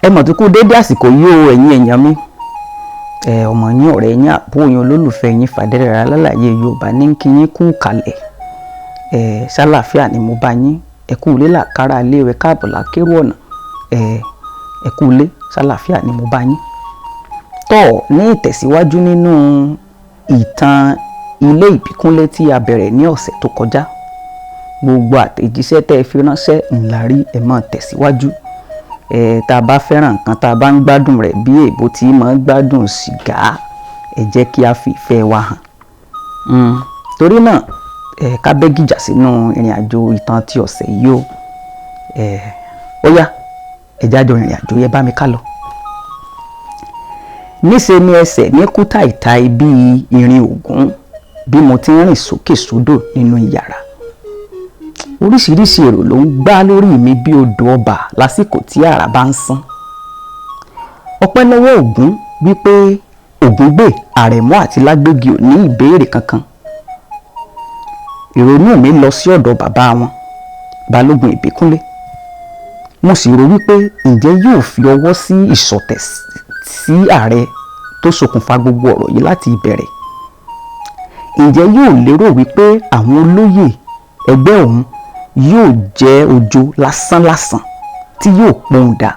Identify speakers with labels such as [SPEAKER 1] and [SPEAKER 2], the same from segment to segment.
[SPEAKER 1] Ẹ mọ̀ tó kú déédé àsìkò yìí o, ẹ̀yin èèyàn mi. Ẹ ọmọ yín, ọ̀rẹ́ yín, àbúrò yín, olólùfẹ́ yín, Fàdérera Alálàyé Yorùbá ní kí yín kú kalẹ̀. Ẹ ṣàlàáfíà ni mo bá yín. Ẹ kú ilé làkàrà ilé rẹ, káàbọ̀ lákérò ọ̀nà. Ẹ kú ilé, ṣàlàáfíà ni mo bá yín. Tọ́ ní ìtẹ̀síwájú nínú ìtàn ilé Ìbíkúnlé tí a bẹ̀rẹ̀ ní ọ̀sẹ̀ tó kọjá, gbogbo àtẹ̀jíṣẹ́ tẹ́ ẹ fi ránṣẹ́ ńlá rí. Ẹ máa tẹ̀síwájú. Ẹ tá a bá fẹ́ràn nǹkan, tá a bá ń gbádùn rẹ̀ bí èèbó tí máa ń gbádùn sìgá, ẹ jẹ́ kí a fi ìfẹ́ wa hàn. Torí náà, ẹ ká bẹ́ gìjà sínú ìrìn àjò ìtàn ti ọ̀sẹ̀ yìí o. Ẹ ó yá, ẹ jájọ ìrìn àjò yẹn, bá mi ká lọ. Níṣe ni ẹsẹ̀ ní kú tàìtàì bíi irin ògún bí mo ti ń rìn sókè sódò nínú ìyàrá. Oríṣiríṣi èrò ló ń gbá lórí mi bí odò ọba lásìkò tí àrá bá ń sán. Ọpẹ́ lọ́wọ́ Ògún wípé Ògúngbè, Àrẹ̀mú àti Lágbègì ò ní ìbéèrè kankan. Ìrònú mi lọ sí ọ̀dọ̀ bàbá wọn, Balógun Ìbíkúnlé. Mo sì rò wípé ǹjẹ́ yóò fi ọwọ́ sí ìṣọ̀tẹ̀ sí ààrẹ tó ṣokùnfà gbogbo ọ̀rọ̀ yìí láti ìbẹ̀rẹ̀? Ǹjẹ́ yóò lérò wípé àwọn olóyè ẹgbẹ́ òun yóò jẹ́ ojo lásánlàsàn tí yóò pohùn dà,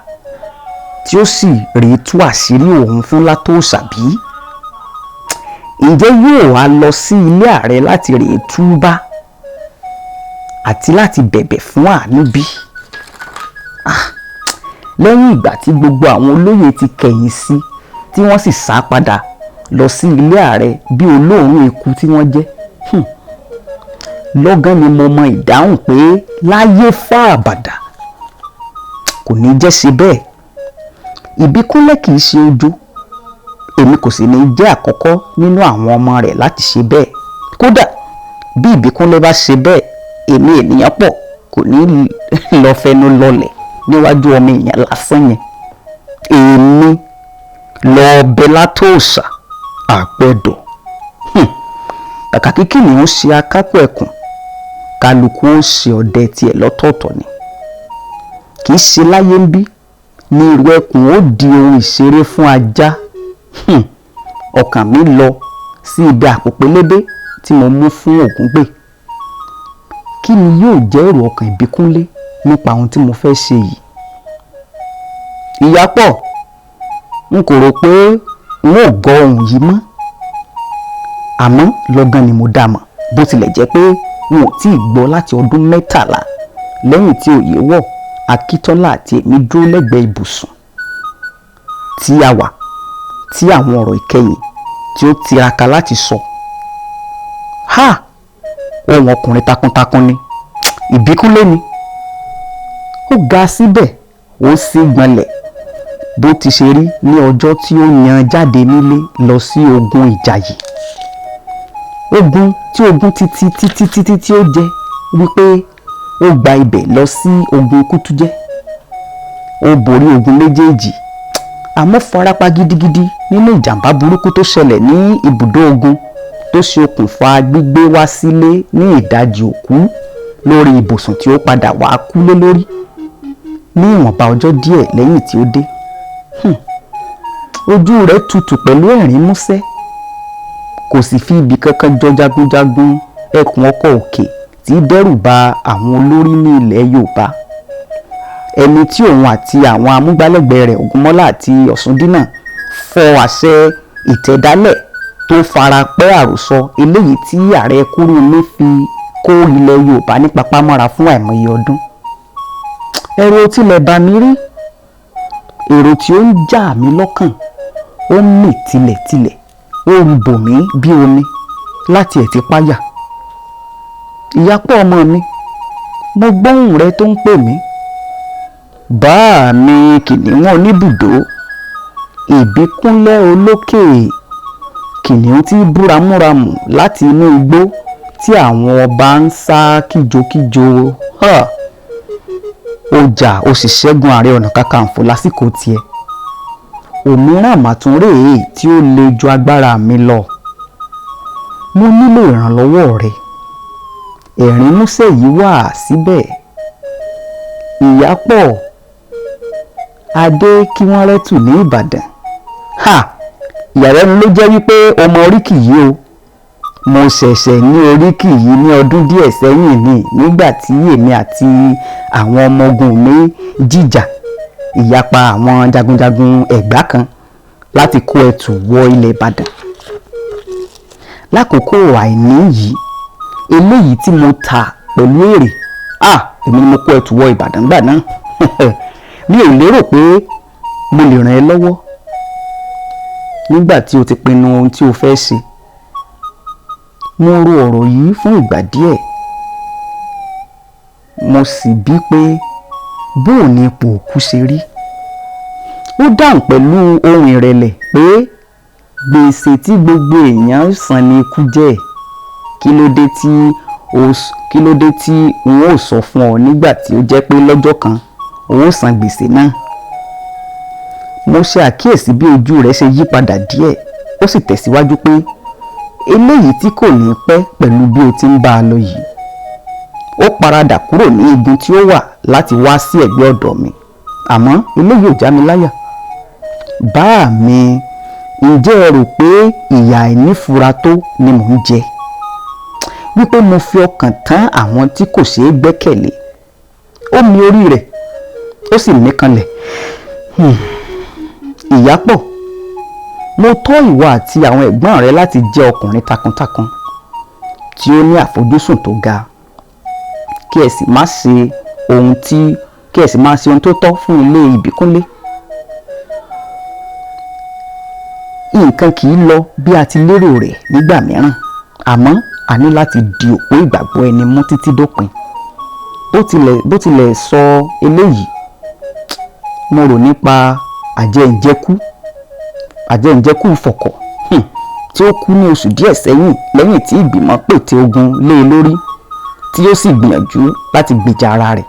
[SPEAKER 1] tí ó sì rèé tú àṣírí òun fún Látòòṣà bí? Ǹjẹ́ yóò wá lọ sí ilé ààrẹ láti rèé túbá àti láti bẹ̀bẹ̀ fún àánú bí? Lẹ́yìn ìgbà tí gbogbo àwọn olóyè ti kẹ̀yìn sí, tí wọ́n sì sá padà lọ sí ilé ààrẹ bí olóòórùn eku tí wọ́n jẹ́. Lọ́gán ni mo mọ ìdáhùn pé láyé fáàbàdà kò ní jẹ́ ṣe bẹ́ẹ̀. Ìbíkúnlé kì í ṣe ojo, èmi kò sì ní jẹ́ àkọ́kọ́ nínú àwọn ọmọ rẹ̀ láti ṣe bẹ́ẹ̀. Kódà bí Ìbíkúnlé bá ṣe bẹ́ẹ̀, èmi ènìyàn pọ̀ kò ní lọ fẹnu lọlẹ̀ níwájú ọmọ èèyàn lásán yẹn. Èmi lọ bẹ Látòòṣà àpẹdọ̀. Kàkà kí kìnìún ṣe akápò ẹkùn, kálukú ó ṣe ọdẹ tiẹ̀ lọ́tọ̀ọ̀tọ̀ ni. Kì í ṣe láyé ń bí ní irú ẹkùn ó di ohun ìṣeré fún ajá. Ọkàn mi lọ sí ibi àpò pélébé tí mo mú fún Ògúngbè. Kí ni yóò jẹ́ èrò ọkàn Ìbíkúnlé nípa ohun tí mo fẹ́ ṣe yìí? Ìyápọ̀, n kò rò pé n ó gọ ohùn yìí mọ́, àmọ́ lọ́gán ni mo dá mọ̀, bó tilẹ̀ jẹ́ pé n ò tí ì gbọ́ láti ọdún 13 lẹ́yìn tí òye wọ̀ Akíntọ́lá àti èmi dúró lẹ́gbẹ̀ẹ́ ibùsùn tí a wà tí àwọn ọ̀rọ̀ ìkẹyìn tí ó tiraka láti sọ. Ha! Ohùn ọkùnrin takuntakun ni Ìbíkúnlé ni. Ó ga síbẹ̀, ó sì gbọ̀nlẹ̀ bó ti ṣe rí ní ọjọ́ tí ó yan jáde nílé lọ sí ogun Ìjàyè. Ogun tí ogun títí títí títí tí ó jẹ́ wípé ó gba ibẹ̀ lọ sí ogun Kútújẹ́. Ó borí ogun méjèèjì, àmọ́ farapa gidigidi nínú ìjàmbá burúkú tó ṣẹlẹ̀ ní ibùdó ogun tó ṣe okùnfà gbígbé wá sílé ní ìdajì òkú lórí ibùsùn tí ó padà wá kú lé lórí ní ìwọ̀nba ọjọ́ díẹ̀ lẹ́yìn tí ó dé. Ojú rẹ̀ tutù pẹ̀lú ẹ̀rín músẹ́, kò sì fi ibi kankan jọ jagunjagun ẹkùn ọkọ̀ òkè tí dẹ́rù ba àwọn olórí ní ilẹ̀ Yorùbá, ẹni tí òun àti àwọn amúgbálẹ́gbẹ̀ẹ́ rẹ̀ Ògúnmọ́lá àti Ọ̀ṣúndínà fọ àṣẹ ìtẹ̀dálẹ̀ tó fara pẹ́ àròsọ eléyìí tí ààrẹ Kúrúnmí fi kó ilẹ̀ Yorùbá ní papámọ́ra fún àìmọye ọdún. Ẹ̀rù ò tilẹ̀ bà mí rí. Èrò tí ó ń jà mí lọ́kàn ó ń mì tilẹ̀tilẹ̀, ó ń bò mí bí omi láti ẹ̀ ti páyà. Ìyápọ̀ ọmọ mi, mo gbóhùn rẹ tó ń pè mí. Bá mi kìnìún oníbùdó, Ìbíkúnlé olókè, kìnìún tí búramúramù láti inú igbó tí àwọn ọba ń sá kíjokíjo. Ó jà, ó sì ṣẹ́gun Ààrẹ Ọ̀nà Kakanfò lásìkò tiẹ̀. Òmíràn màtún rèé tí ó le ju agbára mi lọ. Mo nílò ìrànlọ́wọ́ rẹ. Ẹ̀rín músẹ́ yìí wà síbẹ̀. Ìyápọ̀, Adé kí wọ́n rẹ́tù ní Ìbàdàn. Ha! Ìyàlẹ́nu ló jẹ́ wípé o mọ oríkì yìí o. Mo ṣẹ̀ṣẹ̀ ní oríkì yìí ní ọdún díẹ̀ sẹ́yìn ni, nígbà tí èmi àti àwọn ọmọ ogun mi jìjà ìyapa àwọn jagunjagun Ẹ̀gbá kan láti kó ẹ̀tù wọ ilẹ̀ Ìbàdàn. Lákòókò àìní yìí, eléyìí tí mo tà pẹ̀lú èrè, èmi ni mo kó ẹ̀tù wọ Ìbàdàn gbà náà. Mi ò lérò pé mo lè ràn ẹ́ lọ́wọ́ nígbà tí o ti pinnu ohun tí o fẹ́ ṣe. Mo ro ọ̀rọ̀ yìí fún ìgbà díẹ̀, mo sì bí pé bóò ni ipò òkú ṣe rí. Ó dáhùn pẹ̀lú ohùn ìrẹ̀lẹ̀ pé gbèsè tí gbogbo èèyàn ń san ni ikú jẹ́. Kí ló dé tí n ó sọ fún ọ nígbà tí ó jẹ́ pé lọ́jọ́ kan o ó san gbèsè náà? Mo ṣe àkíyèsí bí ojú rẹ̀ ṣe yí padà díẹ̀, ó sì tẹ̀síwájú pé eléyìí tí kò ní pẹ́ pẹ̀lú bí o ti ń bá a lọ yìí. Ó paradà kúrò ní igun tí ó wà láti wá sí ẹ̀gbẹ́ ọ̀dọ̀ mi, àmọ́ eléyìí ò já mi láyà. Bá mi, ǹjẹ́ ẹ rò pé ìyà àìnífura tó ni mò ń jẹ? Wípé mo fi ọkàn tán àwọn tí kò ṣeé gbẹ́kẹ̀lé. Ó mi orí rẹ̀, ó sì mí kanlẹ̀. Ìyà pọ̀. Mo tọ́ ìwọ àti àwọn ẹ̀gbọ́n rẹ láti jẹ́ ọkùnrin takuntakun tí ó ní àfojúsùn tó ga, kí ẹ sì máa ṣe ohun tó tọ́ fún ilé Ìbíkúnlé. Nǹkan kì í lọ bí a ti lérò rẹ̀ nígbà mìíràn, àmọ́ a ní láti di òpó ìgbàgbọ́ ẹni mú títí dópin. Bó tilẹ̀ sọ eléyìí, mo rò nípa àjẹǹjẹkú fọ̀kọ̀ tí ó kú ní oṣù díẹ̀ sẹ́yìn lẹ́yìn tí ìgbìmọ̀ pète ogun lé e lórí, tí ó sì gbìyànjú láti gbèjà ara rẹ̀.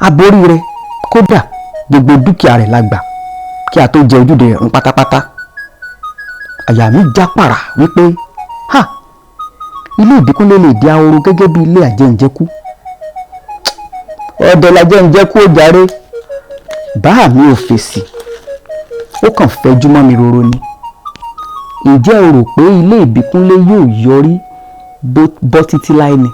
[SPEAKER 1] Aborí rẹ̀, kódà gbogbo dúkìá rẹ̀ la gbà kí a tó jẹ ojúde rẹ̀ run pátápátá. Àyà mi já pàrà wípé ha! Ilé Ìbíkúnlé lè di ahoro gẹ́gẹ́ bí ilé àjẹǹjẹkú. Ọdẹ lajẹǹjẹkú ó jàre. Bá mi ò fèsì, ó kàn fẹjú mọ́ mi roro ni. Ǹjẹ́ o rò pé ilé Ìbíkúnlé yóò yọrí bọ́ títí láé ni?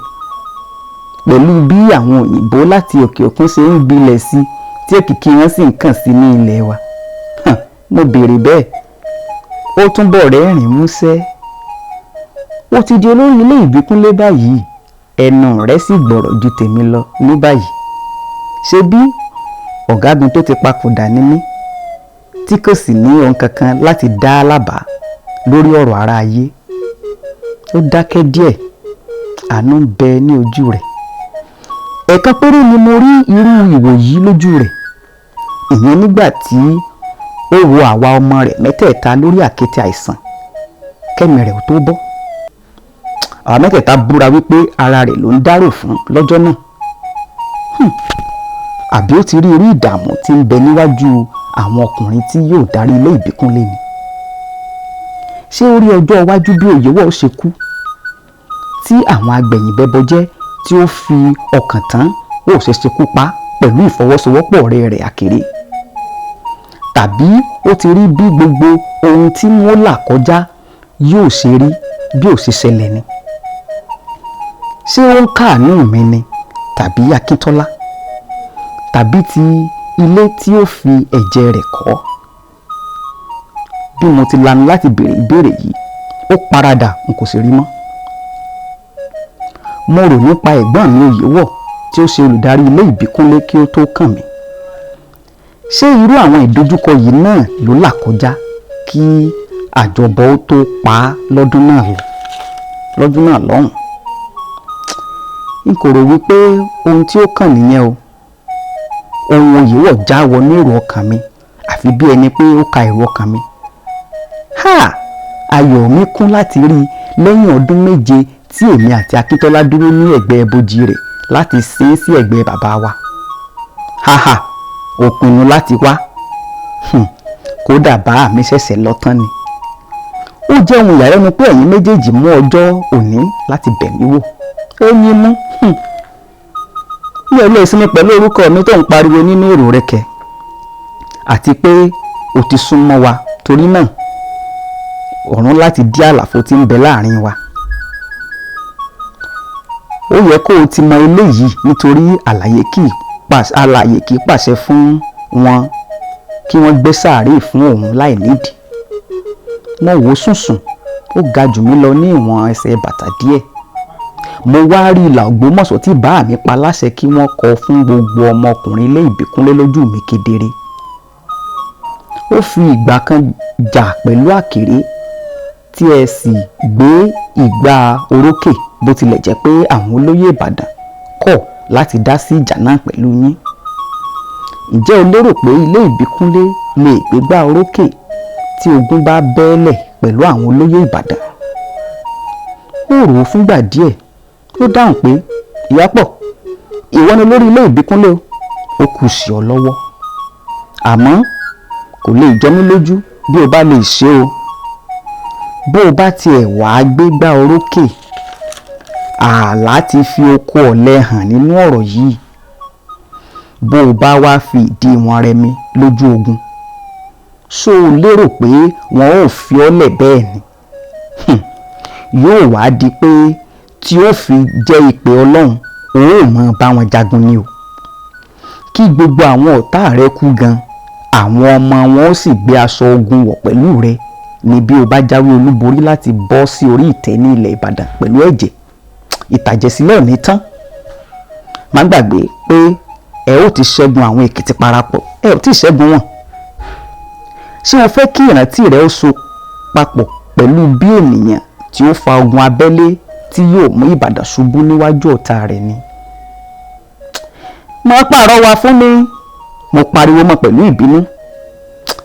[SPEAKER 1] Pẹ̀lú bí àwọn òyìnbó láti òkè òkun ṣe ń gbilẹ̀ sí tí òkìkí wọn sì ń kàn sí ní ilẹ̀ wa. Mo béèrè bẹ́ẹ̀. Ó túnbọ̀ rẹ́rìn-ín músẹ́. Ó ti di olórí ilé Ìbíkúnlé báyìí, ẹnu rẹ̀ sì gbọ̀rọ̀ ju tèmi lọ ní báyìí. Ṣé bí ọ̀gágun tó ti papòdà ni mí, tí kò sì ní ohun kankan láti dá lábàá lórí ọ̀rọ̀ ara ayé. Ó dákẹ́ díẹ̀, àánú ń bẹ ní ojú rẹ̀. Ẹ̀ẹ̀kan péré ni mo rí irú ìwò yìí lójú rẹ̀. Ìyẹn nígbà tí ó wo àwa ọmọ rẹ̀ mẹ́tẹ̀ẹ̀ta lórí àkéte àìsàn kẹ́mi rẹ̀ ò tó bọ́. Àwa mẹ́tẹ̀ẹ̀ta búra wípé ara rẹ̀ ló ń dárò fún lọ́jọ́ náà. Àbí ó ti rí irú ìdààmú tí ń bẹ níwájú àwọn ọkùnrin tí yóò darí ilé Ìbíkúnlé ni? Ṣé ó rí ọjọ́ iwájú bí Òyewọ̀ ṣe kú, tí àwọn agbẹ̀yìnbẹbọjẹ́ tí ó fi ọkàn tán ó ṣe ṣekú pa pẹ̀lú ìfọwọ́sowọ́pọ̀ ọ̀rẹ́ rẹ̀ Àkèré? Tàbí ó ti rí bí gbogbo ohun tí wọ́n là kọjá yóò ṣe rí bí ó ṣe ṣẹlẹ̀ ni? Ṣé ó ń káàánú mi ni tàbí Akíntọ́lá, tàbí ti ilé tí ó fi ẹ̀jẹ̀ rẹ̀ kọ́? Bí mo ti lanu láti béèrè ìbéèrè yìí, ó paradà, n kò sì rí mọ́. Mo rò nípa ẹ̀gbọ́n mi Òyewọ̀ tí ó ṣe olùdarí ilé Ìbíkúnlé kí ó tó kàn mí. Ṣé irú àwọn ìdojúkọ yìí náà ló là kọjá kí àjọbọ ó tó pa á lọ́dún náà lọ́hùn? N kò rò wípé ohun tí ó kàn nìyẹn o. Ohun Òyewọ̀ já wọnú èrò ọkàn mi, àfi bí ẹni pé ó ka èrò ọkàn mi. Ha! Ayọ̀ mi kún láti rí i lẹ́yìn ọdún 7 tí èmi àti Akíntọ́lá dúró ní ẹ̀gbẹ́ ibojì rẹ̀ láti sin sí ẹ̀gbẹ́ bàbá wa. Haha! Ó pinnu láti wá. Kódà bá mi ṣẹ̀ṣẹ̀ lọ tán ni. Ó jẹ́ ohun ìyàlẹ́nu pé ẹ̀yin méjèèjì mú ọjọ́ òní láti bẹ̀ mí wò. Ó yín mú. Mi ò lè sinmi pẹ̀lú orúkọ mi tó ń pariwo nínú èrò rẹ̀ kẹ̀. Àti pé o ti súnmọ́ wa, torí náà ọ̀run láti dí àlàfo tí ń bẹ láàrin wa. Ó yẹ kó o ti mọ eléyìí nítorí àlàyé kì í pàṣẹ fún wọn kí wọ́n gbé sàárè fún òun láì nídìí. Mo wò sùnsùn, ó ga jù mí lọ ní ìwọ̀n ẹsẹ̀ bàtà díẹ̀. Mo wá rí ìlà Ògbómọ̀ṣọ́ tí bàá mi pa láṣẹ kí wọ́n kọ fún gbogbo ọmọkùnrin ilé Ìbíkúnlé lójú mi kedere. Ó fi ìgbà kan jà pẹ̀lú àkèré tí ẹ sì gbé ìgbà orókè, bó tilẹ̀ jẹ́ pé àwọn olóyè Ìbàdàn kọ̀ láti dá sí ìjà náà pẹ̀lú yín. Ǹjẹ́ o lérò pé ilé Ìbíkúnlé lè gbégbá orókè tí ogun bá bẹ́ẹ́lẹ̀ pẹ̀lú àwọn olóyè Ìbàdàn? Ó rò ó fúngbà díẹ̀, ó dáhùn pé Ìyápọ̀, ìwọ ni olórí ilé Ìbíkúnlé o, ó kù sí ọ lọ́wọ́. Àmọ́ kò lè jọ mí lójú bí o bá lè ṣe o. Bó o bá tiẹ̀ wàá gbégbá orókè, ààlà ti fi oko ọ̀lẹ hàn nínú ọ̀rọ̀ yìí. Bó o bá wá fi ìdí wọn rẹmi lójú ogun, ṣó o lérò pé wọn ò fi ọ́ lẹ̀ bẹ́ẹ̀ ni? Yóò wá di pé tí ó fi jẹ́ ìpè Ọlọ́run, o ó mọ bá wọn jagun ni o. Kí gbogbo àwọn ọ̀tá rẹ kú gan, àwọn ọmọ wọn ó sì gbé aṣọ ogun wọ̀ pẹ̀lú rẹ ní bí o bá jáwé olúborí láti bọ́ sí orí ìtẹ́ ní ilẹ̀ Ìbàdàn pẹ̀lú ẹ̀jẹ̀. Ìtàjẹ̀sílẹ̀ ò ní tán. Má gbàgbé pé ẹ ó ti ṣẹ́gun àwọn Èkìtì parapọ̀, ẹ ò tí ì ṣẹ́gun wọn. Ṣé o fẹ́ kí ìrántí rẹ ó so papọ̀ pẹ̀lú bí ènìyàn tí ó fa ogun abẹ́lé tí yóò mú Ìbàdàn ṣubú níwájú ọ̀tá rẹ̀ ni? Má pàrọwà fún mi, mo pariwo mọ́ pẹ̀lú ìbínú.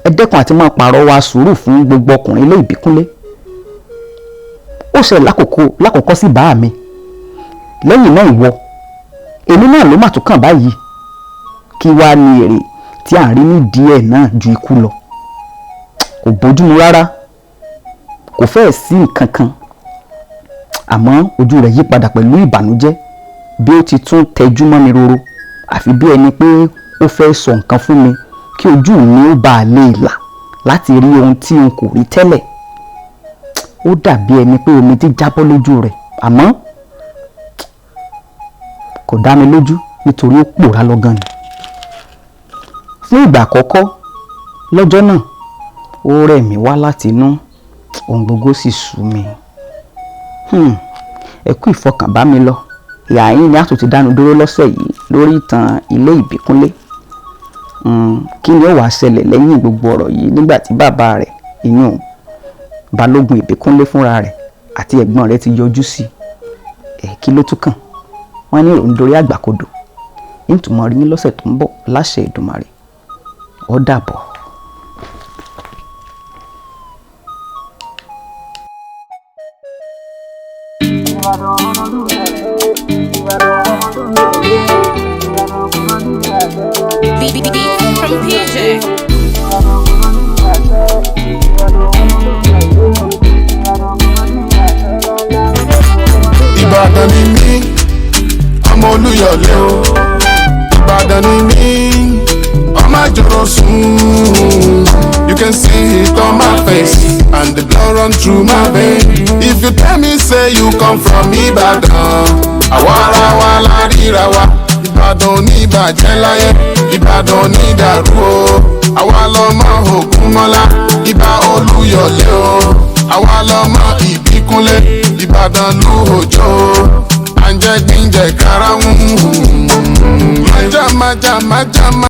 [SPEAKER 1] Ẹ dẹ́kun àti máa pàrọwà sùúrù fún gbogbo ọkùnrin ilé Ìbíkúnlé. Ó ṣẹlẹ̀ lákòókò sí bàá mi. Lẹ́yìn náà ìwọ, èmi náà ló mà tún kàn báyìí. Kí wá ní èrè tí à ń rí nídìí ẹ̀ náà ju ikú lọ? Kò bójúmu rárá, kò fẹ́ẹ̀ sí nǹkan kan. Àmọ́ ojú rẹ̀ yí padà pẹ̀lú ìbànújẹ́ bí ó ti tún tẹjú mọ́ mi roro, àfi bí ẹni pé ó fẹ́ sọ nǹkan fún mi kí ojú mi ó bàa lè là láti rí ohun tí n kò rí tẹ́lẹ̀. Ó dàbí ẹni pé omi ti jábọ́ lójú rẹ̀, àmọ́ kò dá mi lójú nítorí ó pòórá lọ́gán ni. Fún ìgbà àkọ́kọ́ lọ́jọ́ náà, ó rẹ̀ mí wá láti inú, ohun gbogbo sì sú mi. Ẹ kú ìfọkànbá mi lọ. Ìyá yín ni a tún ti dánu dúró lọ́sẹ̀ yìí lórí ìtàn ilé Ìbíkúnlé. Kí ni ó wàá ṣẹlẹ̀ lẹ́yìn gbogbo ọ̀rọ̀ yìí nígbà tí bàbá rẹ̀, ìyún Balógun Ìbíkúnlé fúnra rẹ̀ àti ẹ̀gbọ́n rẹ̀ ti yọjú sí i? Kí ló tún kàn? Wọ́n ní òun dorí àgbàkodò. Ìtumọ̀ rí yín lọ́sẹ̀ tó ń bọ̀ láṣẹ Èdùmàrè. Ó dàbọ̀.
[SPEAKER 2] Beat from PJ.
[SPEAKER 3] Ìbàdàn ni mí, ọmọ Olúyọ̀lé o. Ìbàdàn ni mí, ọmọ àjọrò sùn. You can see it on my face and the blood run through my vein. If you tell me say you come from Ìbàdàn, àwa ara wa la ríra wa. Ìbàdàn ò ní bàjẹ́ láyé, Ìbàdàn ò ní dàrú o. Àwa lọmọ Ògúnmọ́lá, Ìbà Olúyọ̀lé o. Àwa lọmọ Ìbíkúnlé, Ìbàdàn lú òjò o. À ń jẹ gbíǹjẹ karahun. Májàmájàmájàmá.